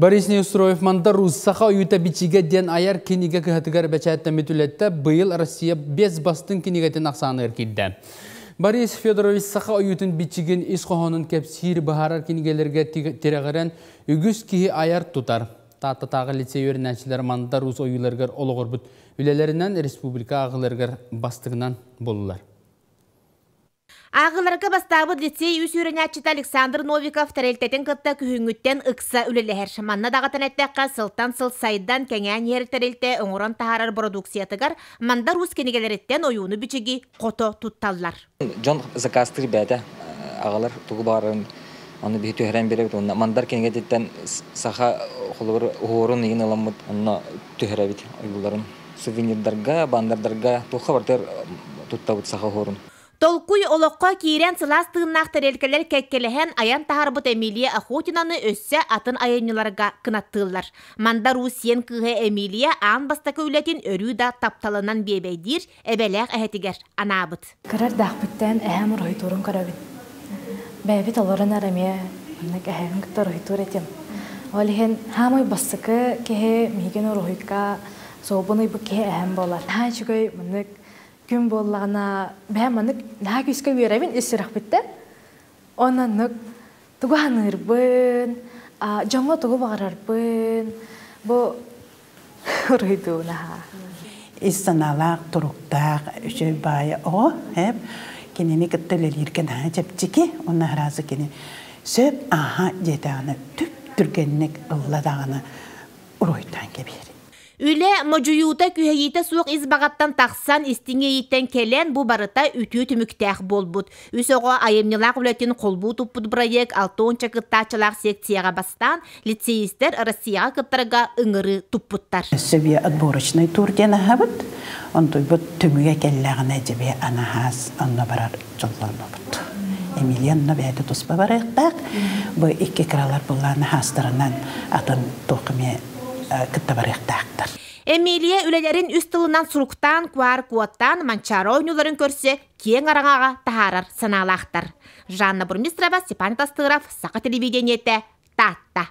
Борис Неустроев Мандар Уус Саха ойуута бичигэ диэн айар кинигэ кыһатыгар бэчээттэммит үлэтэ быйыл Россия биэс бастыҥ кинигэтин ахсааныгар киирдэ. Борис Федорович саха ойуутун бичигин ис хоһоонун кэпсиир, быһаарар кинигэлэргэ тирэҕирэн үгүс киһи айар тутар. Тааттатааҕы лицей үөрэнээччилэр Мандар Уус ойууларыгар олоҕурбут үлэлэринэн республика ааҕыыларыгар бастыҥынан буоллулар. Ааҕыыларга бастаабыт лицей үс үөрэнээччитэ Александр Новиков тэрилтэтин кытта күһүҥҥүттэн ыкса үлэлэһэр. Манна даҕатан эттэххэ, сылтан сыл сайдан, кэҥээн иһэр тэрилтэ оҥорон таһаарар бородууксуйатыгар Мандар Уус кинигэлэриттэн ойууну-бичиги хото тутталлар. Дьон заказтыыр бэйэтэ аҕалар тугу баҕарарын ону биһи түһэрэн биэрэбит уонна Мандар кинигэтиттэн саха холобур уһуорун ыйын ыламмыт онно түһэрэбит ойууларын сувенирдарга, баннердарга туохха барытыгар туттабыт саха уһуорун. Толкуй олоххо киирэн сылаас тыыннаах тэрилтэлэр кэккэлэһэн айан таһаарбыт Эмилия Охотинаны өссө атын айымньыларга кынаттыыллар. Мандар Уус сиэн кыыһа Эмилия аан бастакы үлэтин өрүү да тапталынан биэбэйдиир эбэлээх эһэтигэр анаабыт. Кыра эрдэхпиттэн эһээм уруһуйдуурун көрөбүн. Бэйэбит олорон эрэ эмиэ маннык эһээбин кытта уруһуйдуур этим. Ол иһин хаамай бастакы киһи миигин уруһуйга суолбун ыйбыт киһи эһээм буолар. Наһаа үчүгэй маннык күн буоллаҕына бэйэм маннык наһаа күүскэ үөрэбин ис сүрэхпиттэн. Ононнук тугу саныырбын, дьоҥҥо тугу баҕарарбын бу уруһуйдуубун аһаа. Ис санаалаах, туруктаах, үчүгэй баайа оҕо, эп кинини кытта үлэлииргэ наһаа чэпчэки, уонна араазы кини сөп ааһа диэтэҕинэ түп түргэнник ылла даҕаны уруһуйдаан кэбиһэр. Үлэ модьуйуута күһэйиитэ суох ис баҕаттан тахсан, истиҥ иэйииттэн кэлэн, бу барыта үтүө түмүктээх буолбут. Үс оҕо айымньылаах үлэтин холбуу туппут бырайыак 60 кыттааччылаах секцияҕа бастаан, лицеистэр Россияҕа кыттарга ыҥырыы туппуттар. Өссө биэ отборочный тур диэн аһабыт. Онтуйбут түмүгэ кэллэҕинэ дьэбиэ анаһаас онно барар дьоллоннубут. Эмилия онно бэйэтэ туспа барыахтаах. Бу икки кыралар буллааны хаастарынан атын туох эмиэ кытта барыахтаахтар. Эмилия үлэлэрин үс тылынан суруктаан, куар-куоттаан Манчаары оонньууларын көрсө киэҥ араҥаҕа таһаарар санаалаахтар. Жанна Бурмистрова, Степан Тастыров, Саха телевидениетэ, Таатта.